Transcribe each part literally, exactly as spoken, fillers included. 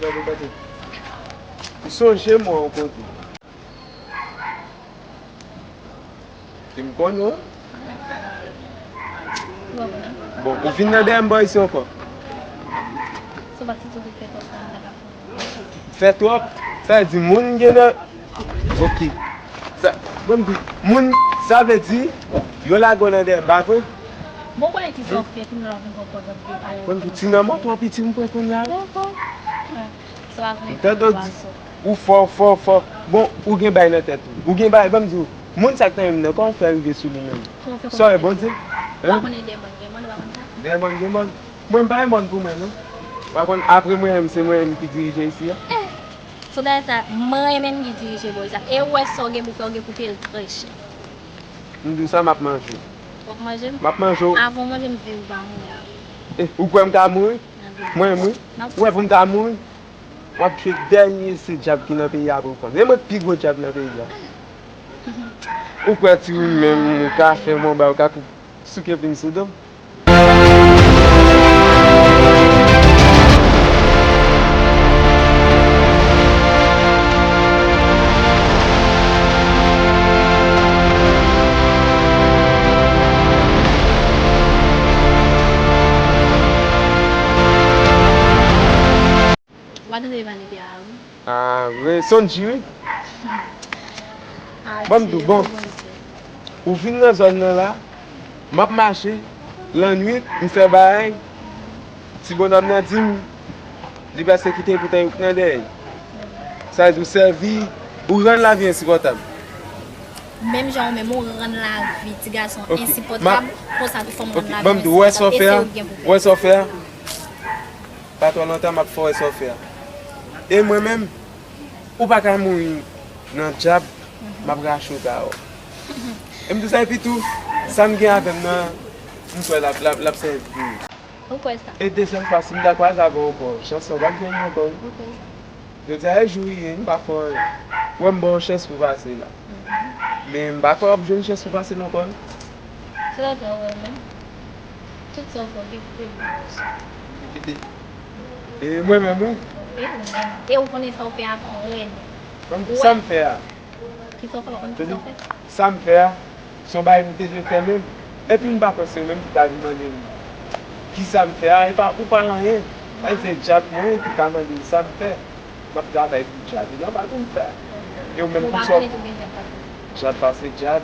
Ou sonje m wè w kote. Te m konn ou. Ou pa konnen. Bon, ou vin nan dèyè m bò isi ankò. Se pa ti tou ki fè twòp sa, m ta ka fè. Fè twòp? Sa vle di moun gen nan. Ok. Sa, bon, di, moun, sa vle di, yo lage w nan dèyè m, pa vre? Bon, konnen ki sa w fè, kounye a w vin pran pòz ap pale. Bon, di, ti nan mòto piti m pran kounye a. Bon, bon. M tande w di, ou fò, fò, fò. Bon, ou gen bay nan tèt ou. Ou gen bay, ban m di w. Moun sa k nan menm nan, kòman w fè rive sou li menm? Sa w wè Bondye? Hein? Dèyè mòn gen mòn. Mwen m pa gen mòn pou mwen, non. Pa konn, apre mwen menm, se mwen menm ki dirije isi a. Sou dèyè sa, mwen menm ki dirije bò sa. E ou wè sa w gen pou fè, w gen pou peye l trè chè. M di w sa, m ap manje w. W ap manje m? M ap manje w. Avan w manje m, m vle w pa mouri. Eh, ou kwè m ka mouri? Mwen, wi. Ou wè pou m ta mouri? W ap jwe dènye se djab ki nan peyi a pou w konn. E mwen k pi gwo djab nan peyi a. Ou kwè ti ou menm ou ka fè m yon bagay, ou ka kou-, souke plim sou do m? W a tande vanite a, wi. Ah, wi, Sonji, wi. Ban m di w, bon. Ou vin nan zòn nan la, m ap mache, lannwit, m fè bagay, ti bonòm nan di m, li prèske kite m poutan yo k nan dèyè. Sa vle di ou sèvi, ou rann lavi ensipòtab. Menm jan ou menm, ou rann lavi ti gason ensipòtab, konsa tou fò m rann lavi ensipòtab. E se ou k gen pwoblèm. Wè sa w fè a? Pa twò lontan, m ap fè w wè sa w fè a. E mwen menm, ou pa ka mouri nan djab, m ap rache w ta wè. E m di w sa, epi tou, sa m gen avè m nan, m kwè l ap, l ap, l ap sèvi pou ou. Ou kwè sa? E dezyèm fwa, si m ta kwaze avè w ankò, chans lan w p ap jwenn li ankò, wi. Ou kwè sa? Jodi a e jou li ye, m pa fè w anyen. Ou wè m ba w chans pou w pase la. Men m pa kwè w ap jwenn chans pou w pase l ankò, non. Se lòt lè w wè menm. Tout sa w fè, w te kite pou ou. Kite. E mwen menm, wi. E ou menm. E ou konnen sa w fè a trè byen. Sa m fè a. Kisa w fè, w konn kisa w fè? Sa m fè a, se yon bagay m te vle fè menm. Epi m pa kwè se ou menm ki ta vin mande m kisa m fè a, e pa, ou pa anyen. Sa se djab mwen ki ka mande m sa m fè. M ap travay pou djab, e nòmal pou m fè. E ou menm pou sa w, djab pase djab.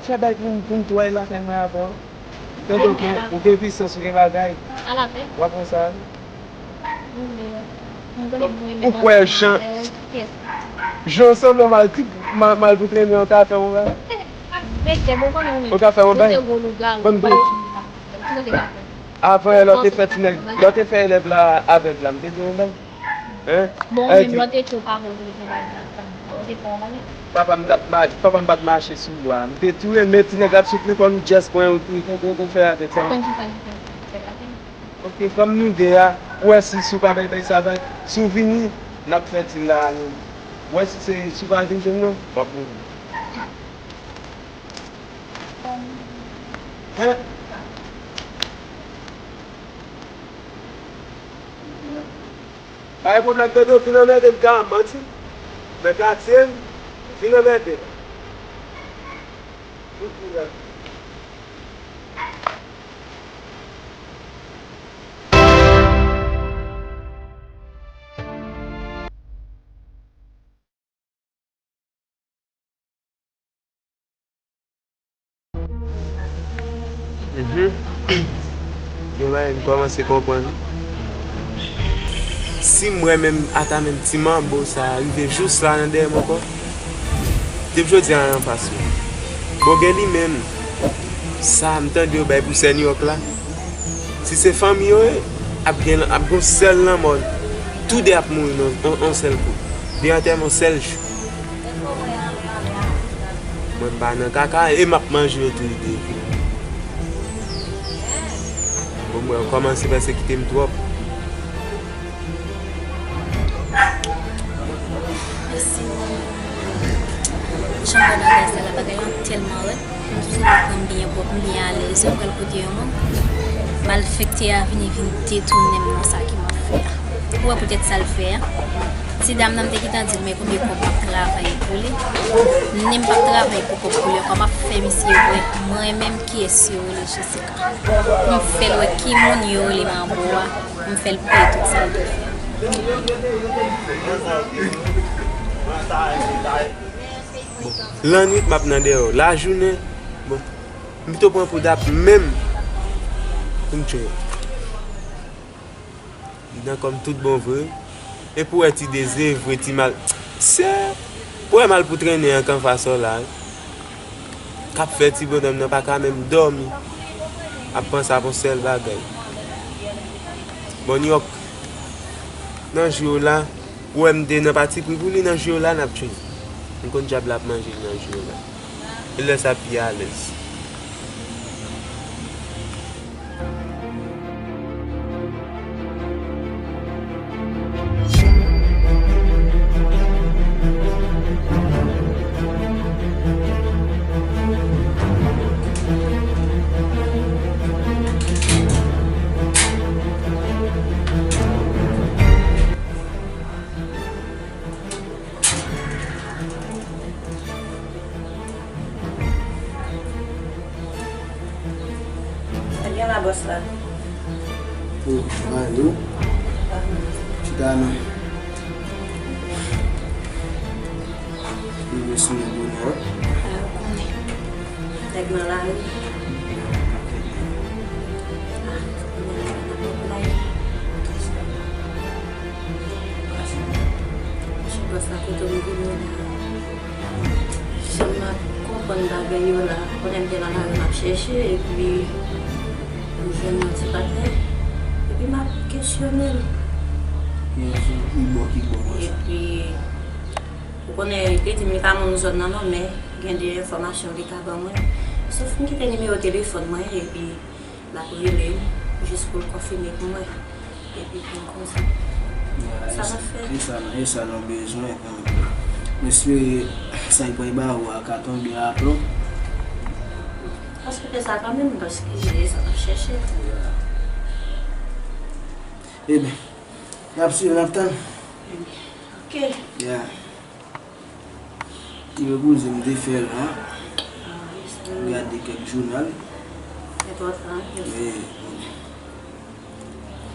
Fè bay pou m, pou m tou al lakay mwen avè w. Tande w gen, ou gen pisans, ou gen bagay. W ap wè sa. Ou kwè jan, jan sanble mal, mal pou trennen, w ka fè yon bagay. W ka fè yon bagay. Ban m di w. Avan yè lè w te fè ti nèg, lè w te fè elèv la avèg la, m te di w yon bagay. Hein? Bon, ou menm lè w te tchwe w pa vle w te fè bagay la, ou te fè yon bagay. Papa m t ap ma-, papa m pa t mache sou bwa. M te tou renmen ti nèg ap soufle kò nou jès pwen ou, ou, ou, ou fè avèk sa. Konn kisa ki fè, fè bagay. Ok, kòm nou de a, ou wè si, si w pa bay bay sa vag, si w vini, n ap fè dil la a nou. Ou wè si se, si w pa vin jwenn nou, w ap mouri. Hein? Pa gen pwoblèm, tande w vin anmède m, ka manti. Nan katye m, vin anmède m. Vin pou la. Mhm. Gen bagay m kòmanse konprann. Si m wè menm ata menm ti manbo sa a rive jous la nan dèyè m ankò, depi jodi a anfas wi. Bon, gen li menm, sa m tande yo bay pou sè New York la. Si se fanmi yo ye, ap gen, ap gon sèl lanmò. Toude ap mouri nan yon, yon sèl kou. De antèman sèl jou. Mwen m pa nan kaka e m ap manje yo toude. Bon, mwen yo kòmanse pèsekite m twòp. Mèsi. Jan m wè bagay sa la, bagay lan tèlman rèd. M toujou konprann byen pwòp m, byen alèz. Yo pral kote yo menm. Malfektè a vini vin detounen m nan sa ke m ap fè a. Ou wè poutèt sa l fè a? Ti dam nan, m te gentan di l, men konbyen kòb m ap travay pou li? Ni m p ap travay pou kòb pou li ankò, m ap fè misye wè mwen menm kiyès yo rele Jessica. M fè l wè ki moun yo rele Manbo a, m fè l peye tout sa l te fè. Bon, lannwit m ap nan dèyè w, lajounen, bon, m pito pran poud ap menm pou m tchwe. Nan kò m tout bon vre. Epi w wè ti dezevwe, ti mal. Se, pou wè mal pou trennen an kan fasò la. K ap fè ti bonòm nan pa ka menm dòmi. Ap panse ap yon sèl bagay. Bon, New York, nan jou yo la, ou wè m te nan pati pri pou li nan jou yo la, n ap tchwe. M konn dyab la ap manje l nan jou yo la. E lè sa pi alèz. Ebyen la, bòs la. O, ale w. Chita non. Rive sou mwen bonè. A, ou konnen. Nèg nan lari. A, konnen nèg nan lari. Monchè, bòs la, kote w vini la? Jan m ap konprann bagay yo la, konnen m te nan lari m ap chèche, epi m jwenn yon ti patnè, epi m ap kesyone l. Ki bò, ki bò konsa? Epi, ou konnen, li te di m li pa moun zòn nan non, men gen de enfòmasyon li ka ban mwen. Sof m kite nimewo telefòn mwen, epi l ap rele m jis pou l konfime pou mwen. Epi pou l konsa. Ya, sa n ap fè. E sa, e sa nou bezwen. M espere sa y pral ba ou a ka tonbe aplon. Paske fè sa kanmenm, paske e sa n ap chèche. Ya. Ebyen, n ap swiv, n ap tann. Ebyen, oke. Ya. Ti repoze m te fè la. Gade kèk jounal. Enpòtan, wi. Wi, wi.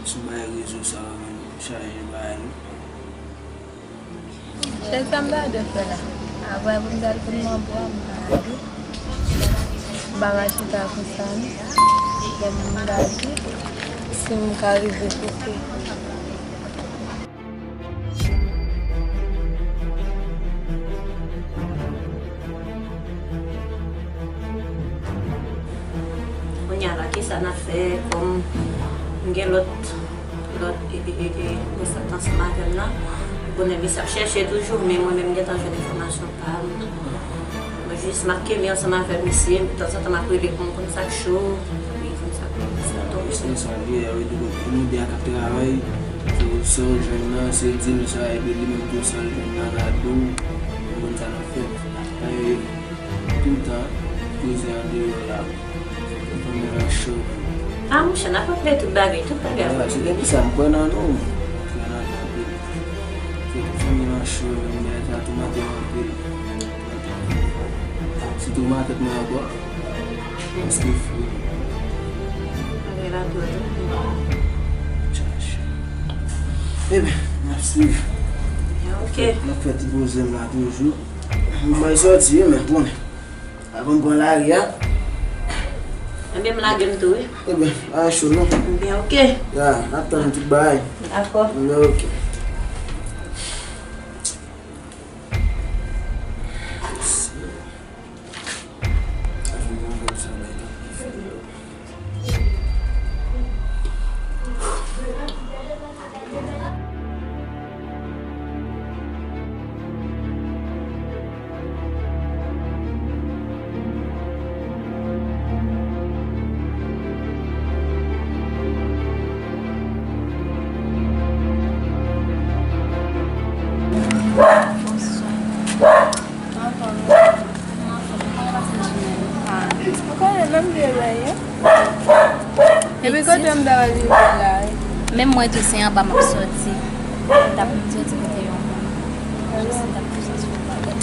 Sou bagay rezo sa yo menm, chaje bagay nou. Chèz sa m ta dwe fè la. Apre pou m ta al pou m anba, m pa ale. M pa ka chita konsa non. Lè m gade, si m ka rive kote. Kounye a la, kisa n ap fè kòm m gen lòt, lòt, e, e, e, e, resòt ansanm avè m nan? Ou konnen misye ap chèche toujou, men mwen menm m gentan jwenn enfòmasyon pa m. Mwen jis m ap kenbe ansanm avèk misye, tanzantan m ap rele pou m konn sa k cho, epi konn sa k, sa k tonbe sou. Se sa l ye, a vle di, bon, e nou de a k ap travay, se, sa w jwenn nan, se di nou sa, epi li menm tou sa l jwenn nan, l a di w, nou konn sa n ap fè. E, toutan, koze andeyò la, se pou fanmi lan cho. A, monchè, n ap regle tout bagay, tout bagay ap regle. Se depi sa, m kwè nan nou. M kwè nan nou anpil. Se pou fanmi lan cho, men bagay sa toumante m anpil. Sitou matant mwen ankò. Paske fou. Bagay la dwòl. Chache. Ebyen, n ap swiv. Ya, oke. N ap fè ti poze m la toujou. M bay sòti, wi, men konnen. Avan m pran lari a. Ebyen, m lage m tou, wi. Ebyen, pa cho non. Ebyen, oke. Ya, n ap tann tout bagay. Dakò. Ebyen, oke. Fè m ta pral rive la, wi. Menm mwen tou, se anba m ap sòti. M t ap, m t ap sòti kote yon moun. Jis m t ap sòti yon bagay.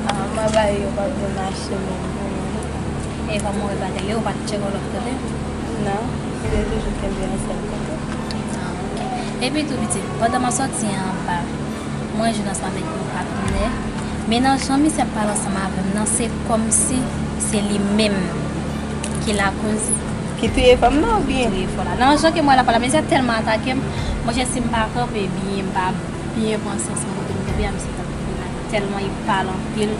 Ah, m ap bay yo pa byen mache menm pou mwen. E kòman w repatriye, ou pa t tcheke yon lòt kote? Non, m te toujou kenbe yon sèl kote. Ah, ok. Epi tou, pitit, pandan m ap sòti anba, mwen jwenn ansanm avèk yon patnè. Men nan jan misye ap pale ansanm avè m nan, se kòmsi se li menm ki lakoz. Ki touye fanm nan oubyen? Touye fanm nan. Nan jan ke mwen la pale, misye tèlman atake m, monchè, si m pa kanpe byen, m pa byen pran sans mwen kote m kanpe a, misye t ap vin la. Tèlman li pale anpil.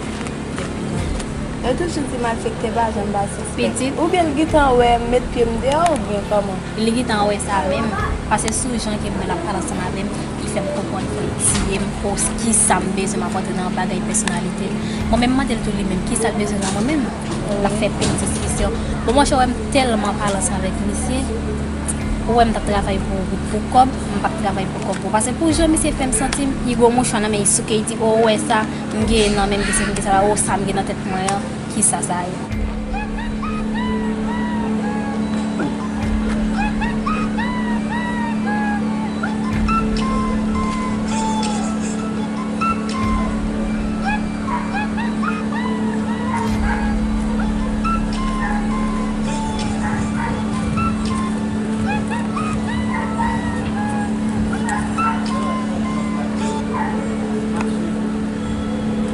Yo toujou di malfektè pa janm pa sispèk. Pitit. Oubyen l gentan wè m met pye m deyò oubyen kòman? Li gentan wè sa menm, paske sou jan ke mwen l ap pale ansanm avè m, li fè m konprann fò l tiye m, o, kisa m bezwen, m ap rantre nan bagay pèsonalite l. Mwen menm, m mande l tou li menm, kisa l bezwen nan mwen menm. L ap fè pil diskisyon. Bon, monchè, wè m tèlman pale ansanm avèk misye, ou wè m t ap travay pou, pou kòb, m p ap travay pou kòb pou. Paske pou jan misye fè m santi m, li gwo mouchwa nan men, li souke, li di, o, ou wè sa, m gen nan men m, gen sesi, m gen sa la, o, sa m gen nan tèt mwen an. Kisa sa ye?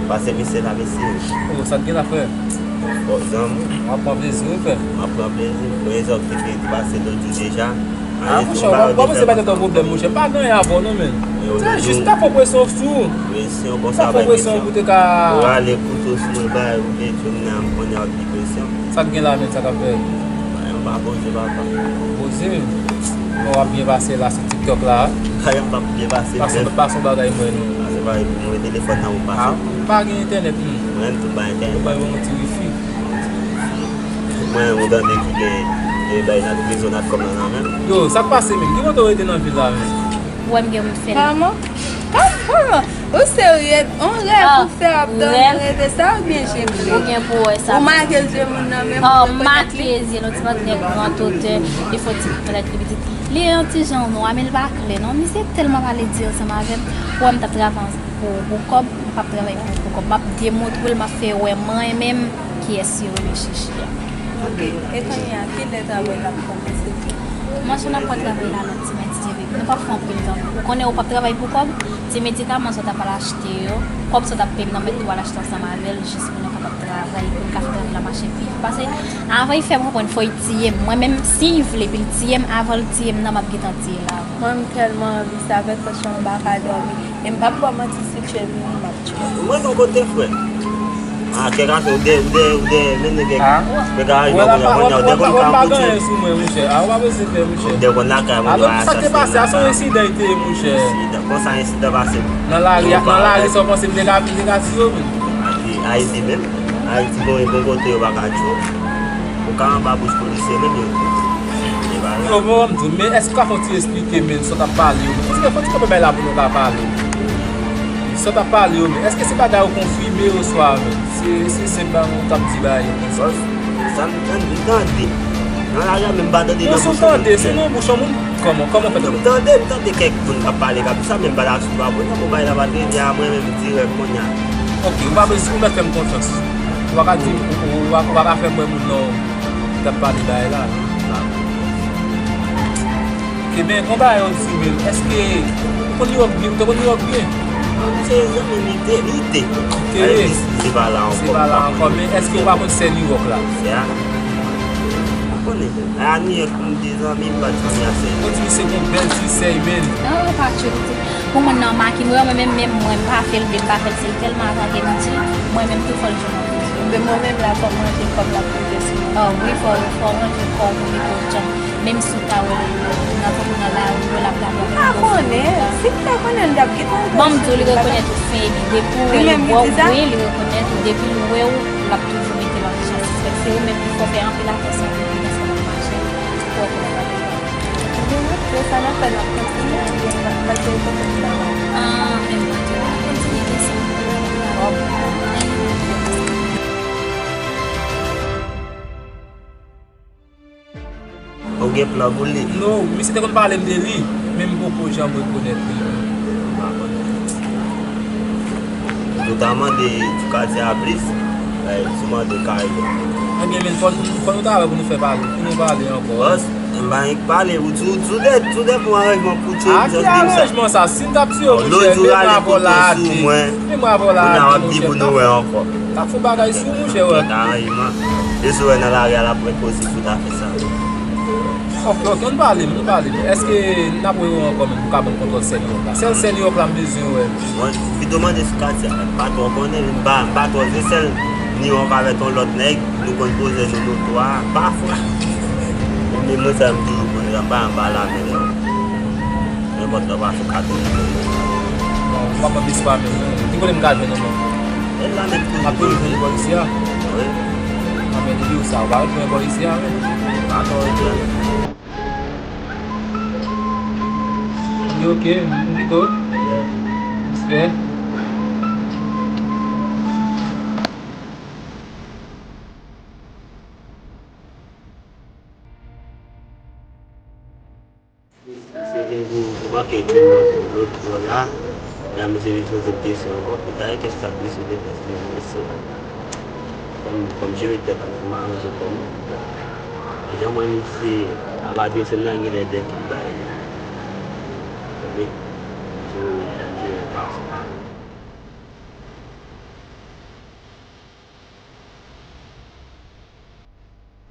Pase misye la, mesye. Oh, sa k gen la, frè? Bon, zanmi. W ap pran plezi, wi, frè. M ap pran plezi. Prezan ki te pase lòt jou deja. Ah, monchè, w ap wè se pa t yon pwoblèm, monchè. Pa gen anyen avè w, non, men. Se jis ta fè presyon sou ou. Presyon konsa, ta fè presyon pou te ka. Ou rale kouto sou mwen, bay, ou te di m nan, m konnen w ap di presyon. Sa k gen la, men, sa k ap fèt? Anyen, m pa poze, papa. Poze? Bon, w ap byen pase la sou TikTok la. Anyen, m p ap byen pase, men. Pase yon bagay mwen, non. Pase bagay pou mwen, telefòn nan ou pase. Ah, m pa gen entènèt, non. Mwen menm tou, m pa entènèt. Yo ba yo yon ti wifi. Mwen, ou tande ki gen, gen bay nan prizon natcom nan, nan men. Yo, sa k pase menm? Ki kote w rete nan vil la menm? Ou wè m gen moun fè l. Kòman? Kòman? Ou serye? On rèv ou fè ap dòmi reve sa oubyen je m? Ou gen pou wè sa. Ou make je moun nan menm. Oh, make je l, yon ti patnè gran otè, li fè yon ti planèt li pitit. Li yon ti jan nwa, men li pa klè non. Misye tèlman pale di ansanm avè m. Ou wè m t ap travay pou, pou kòb, m p ap travay pou, pou kòb. M ap demontre l, m ap fè wè mwen menm kiyès yo rele Chichi a. Ok, e kounye a, kilè travay la ap kòmanse? Monchè, n ap pran travay la nan ti mèdi, ti mèdi. Nou p ap fè anpil tan. Ou konnen ou p ap travay pou kòb, ti medikaman sa w t ap al achte yo, kòb sa w t ap peye m nan, mèt tou al achte ansanm avè l, jis pou nou kapab travay, pou n ka fè travay la mache pi vit. Paske avan l fè m konprann fò l tiye m. Mwen menm, si l vle pou l tiye m, avan l tiye m nan, m ap gentan tiye l avan. Mwen, m tèlman anvi sa, frè, franchman, m pa ka dòmi. E m p ap ba w manti, si Tchè vini, m ap tchwe l. Mwen gen yon kote, frè. Ah, kèk ase, ou de, ou de, ou de, men nèg, ah, nèg a, wè la, pa, wè, wè, wè, pa gen anyen sou mwen, monchè. Ah, ou pa bezwen pè, monchè. Ou de konn lakay mwen, ah, sa k te pase a, se yon ensidan li te ye, monchè. Ensidan, konsa ensidan pase. Nan lari, nan lari, sa w panse m te ka, m te ka tiye w menm? Ayiti, Ayiti menm. Ayiti, bon, bon kote yo pa ka tchwe w. Ou ka anba bouch polisye menm yo. Yo, bon, m di w, men èske w ka fè yon ti esplike, men, sa w t ap pale yo? Paske fò ti kanpe bay la pou nou ka pale. Sa w t ap pale yo, men, èske se bagay ou konfime oswa, men, se, se senp bagay ou t ap di bagay yo konsa? Sa m tande, m tande. Nan lari a, men m pa tande nan bouch moun. Non, si w tande, se nan bouch yon moun. Kòman, kòman fè tande? M tande, m tande kèk moun k ap pale k ap di sa, men m pa t ap swiv apre non, pou bagay la pa t rive a mwen menm dirèk kounye a. Ok, ou pa bezwen, ou mèt fè m konfyans. Ou pa ka di, ou, ou, ou pa, ou pa ka fè m wè moun nan ki t ap pale bagay la. Ebyen, yon bagay ou di, men, èske ou konn New York byen? Ou te konn New York byen? Se zanmi m li te, li te. Li te ye. Se pa la ankò. Se pa la ankò, men èske ou pa konn sè New York la? Sè a? M konnen. A New York, m de zanmi, m pa t zanmi a sè. Ou di misye gon bèl ti sè, men. Oh, pa tchwe, pitit. Pou moun nan make m, wè, mwen menm, menm mwen, m pa fè l vle, m pa fè l, si l tèlman atake m di, mwen menm tou fò l jwenn yon kote. Men mwen menm la, fò m ranje kòb la pou mete sou mwen. Oh, wi, fò, fò w ranje kòb ou mete w djanm. Menm si w ta wè l nan, nan lari, w wè l ap gade w. Pa konnen, si m ta konnen, m t ap gentan. Ban m di w, li rekonèt ou, Fendy. Depi w wè l, wi, li rekonèt ou. Depi l wè w, l ap toujou mete w an jan sispèk. Se ou menm ki fò w fè anpil atansyon pou w konn kòman w ap mache, pou w konn ap pale. Yo, sa n ap fè, n ap kontinye, oubyen n ap pase kote m travay? Ah, men, kontinye, kontinye, men sa. Bon. Bon, Gen plan pou li. Non, misye te konn pale m de li, men m poko janm rekonèt li. M pa konn. Ou ta mande ti katye a plis, eh, ti mande kay. Ebyen, men fò, fò nou ta wè pou nou fè pale, pou nou pale ankò. Bòs, m pa gen pale, ou di, ou di, ou de, ou de pou aranjman pou tcheke. A ki aranjman sa? Si n t ap tiye, monchè, men mwen avè w la ate. Men mwen avè w la ate, monchè. Kounye a w ap di pou nou wè ankò. T ap fè bagay sou, monchè, wè. Kèk aranjman. E si w wè nan lari a, l ap enposib pou ta fè sa. Ok, ok, ann pale, ann pale. Èske n ap wè yo ankò menm pou ka ban m kontwòl sè Newyork la? Sèl sè Newyork la m bezwen wè. Mwen, pito mande sou katye a, m pa twò konnen, m pa, m pa twò, se sèl Newyork avèk yon lòt nèg, nou konn poze nou, nou twa, pafwa. Men mwen sa m toujou konnen, m pa anba lamè non. Nenpòt lè w pase katòz. Bon, m pa pran plis pa menm non. Ki kote m ka jwenn ou menm? E la menm toujou. M ap toujou jwenn bò isi a. Wi. A men depi ou sa, ou pa ret jwenn bò isi a menm. Atò, ok. Ok, m kite w. Respè. Se te pou, pou manke di lòt bò la, la misye vin poze m kesyon ankò, pou ta e kèk sa misye te fè sou mwen, se kòm, kòm jere tèt mwen, pou m aranje kò m. E jan mwen misye ap adrese m nan, genlè de tout bagay. Tande? So, m jere pa sa.